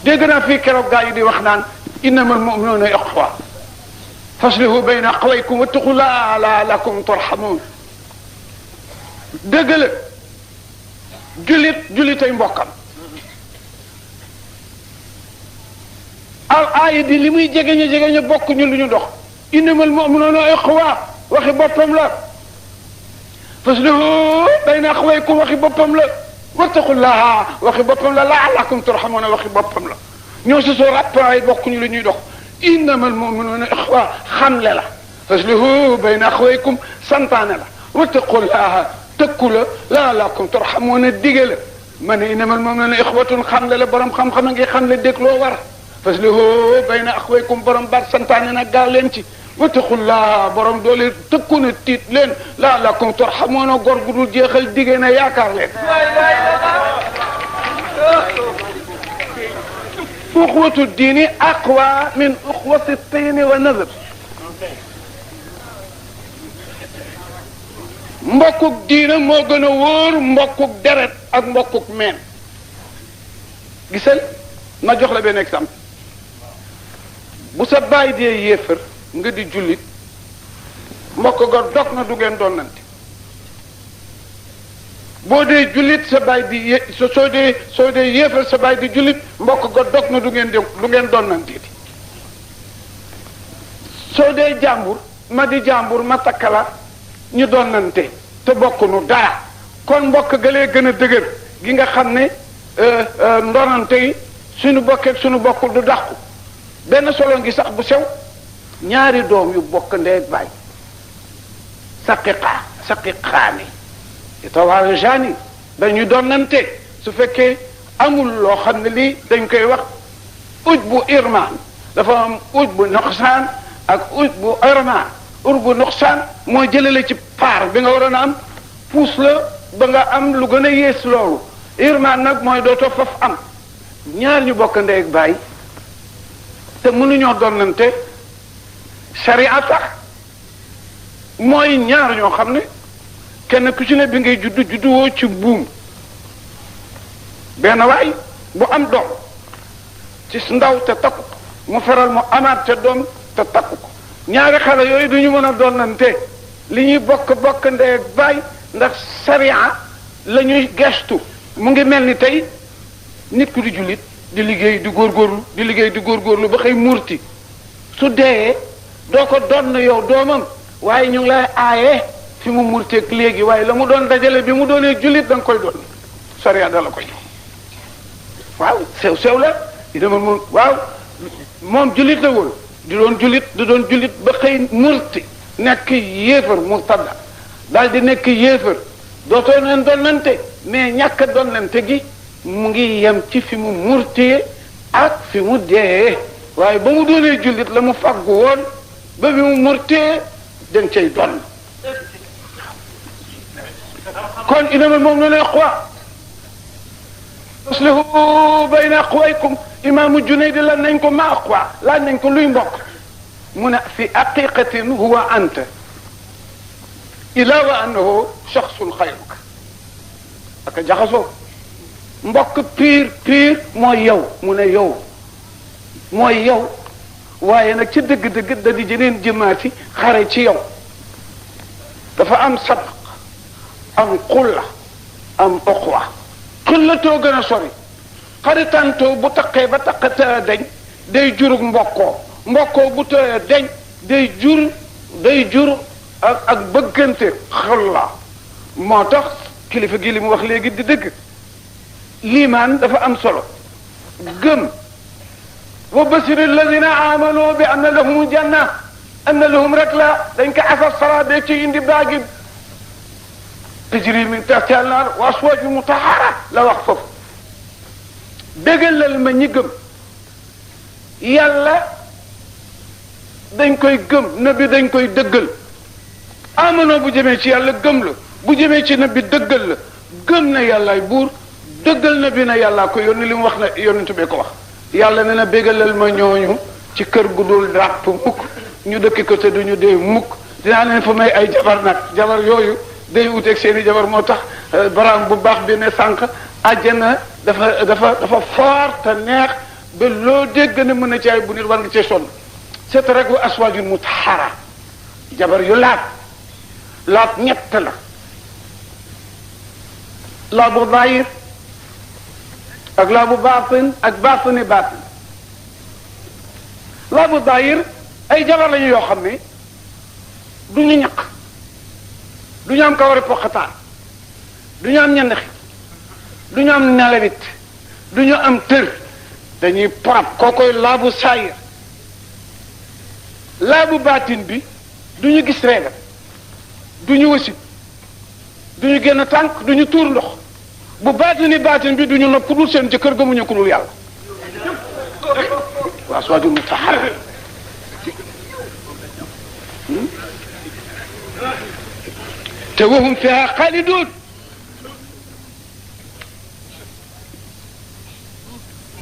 dégg naa fii keroog gaa yi di wax naan innamal mu'minuuna ixwa faslihu bayna axawaykum wattaqullaaha la'allakum turhamuun. dëgg la julitay mbokkam aaya di li muy jegeñe bokk ñu lu ñu dox innamal mu'minuuna ixwa waxi boppam la faslihu bayna axawaykum waxi boppam la wattaqullaaha waxi boppam la la'allakum turhamuun waxi boppam la ñoo si soo rappay bokk ñu lu ñuy dox innamal mu'minuuna ixwa xamle la faslihu bayna axawaykum santaane la wattaqullaaha tëkku la la'allakum turhamuun dige la ma ne innamal mu'minuuna ixwatun xamle la borom xam-xam a ngi xamle dégg loo war faslihu bayna axawaykum borom baat santaane nag gaaw leen ci wattaqullaaha borom doole tëkku na tiit leen la'allakum turhamuun góor gu dul jeexal dige na yaakaar leen. uxwatu diini aqwa min uxwati tiini wa nazab. mbokkuk diina moo gën a wóor mbokkuk deret ak mbokkuk meen. gisal ma jox la benn exemple bu sa baay dee yéefar nga di jullit mbokk ga dog na du ngeen donnante boo dee jullit sa baay di soo dee yéefar sa baay di jullit mbokk ga dog na du ngeen donnante soo dee jàmbur ma di jàmbur ma takkala ñu donnante te bokkunu dara kon mbokk ga lee gën a dëgër gi nga xam ne ndonante yi suñu bokkee suñu bokkul du dàqu benn solo ngi sax bu sew ñaari doom yu bokk ndey ak baay saqiqaani yatawaarajani dañuy donnante su fekkee amul loo xam ne lii dañ koy wax uj bu irmaan dafa am uj bu noqsaan ak uj bu irmaan ur bu noqsaan moo jëlale ci paar bi nga waroon a am puus la ba nga am lu gën a yées loolu irmaan nag mooy dootoo faf am ñaar ñu bokk ndey ak baay te mënuñoo donnante sharia tax mooy ñaar ñoo xam ne kenn ku ci ne bi ngay juddu woo ci buum benn waay bu am doom ci ndaw te takku ko mu feral mu amaat te doom te takku ko ñaari xale yooyu duñu mën a donnante li ñuy bokk ndey ak baay ndax sharia la ñuy gestu mu ngi mel ni tey nit ku di jullit di liggéey di góorgóorlu ba xëy murti su dee doo ko donn yow doomam waaye ñu ngi lay aaye fi mu murteeg léegi waaye la mu doon dajale bi mu doonee jullit da nga koy doon sariya da la koy waaw sew la dama moom waaw moom jullit la woon di doon jullit ba xëy murti nekk yéefar murtada daal di nekk yéefar dootoo leen donnante mais ñàkk a donnante gi mu ngi yem ci fi mu murtee ak fi mu dee waaye ba mu doonee jullit la mu faggu woon ba bi mu murtee dañ cay donn kon innamal mu'minuuna ixwa aslihu bayna axawaykum imaamu Junayd lan nañ ko ma ixwa laaj nañ ko luy mbokk mu ne fi haqiqatin huwa anta ila wa annahu shaxsun xayruka ak jaxasoo mbokk piir mooy yow mu ne yow mooy yow waaye nag ci dëgg-dëgg da di jeneen jëmaati xare ci yow dafa am sabaq am xulla am uxwa xullatoo gën a sori xaritantoo bu taqee ba taqata dañ day jurug mbokkoo bu tëye dañ day jur ak bëggante xulla moo tax kilifa gi li mu wax léegi di dëgg liimaan dafa am solo gëm wa basiri alladina amanu bi anna lahum janna anna lahum rek la dañ ko asar sara de ci indi baagi tajri min tahtiha al-nar wa aswaj mutahhara la wax foofu dëggalal ma ñi gëm yàlla dañ koy gëm nabi dañ koy dëggal amano bu jëmee ci yàlla gëm la bu jëmee ci nabi dëggal la gëm na yàllaay buur dëggal na bi na yàllaa ko yónni li mu wax na yonent bee ko wax yàlla ne na bégalal ma ñooñu ci kër gu dul ràpp mukk ñu dëkk ko te duñu dee mukk dinaa leen fa may ay jabar nag jabar yooyu day wuteeg seeni jabar moo tax baraam bu baax bi ne sànq àjjana dafa foor te neex ba loo dégg ne mën na ci ay bu nit war nga cee sonn c'est rek wa aswaajul mutahhara jabar yu laab ñett la laabu zahir ak laabu baatin ak baatini baatin laabu zahir ay jabar lañu yoo xam ne du ñu ñaq du ñu am kawari poqataan du ñu am ñandaxi du ñu am nelawit du ñu am tër dañuy porab kookoy laabu saayir laabu baatin bi du ñu gis reegal du ñu wasit du ñu génn tànk du ñu tuur ndox bu baatini baatin bi du ñu nopp ku dul seen jëkkër gëmuñu ku dul yàlla waa aswaajul mutahhara te wahum fiha xaalidun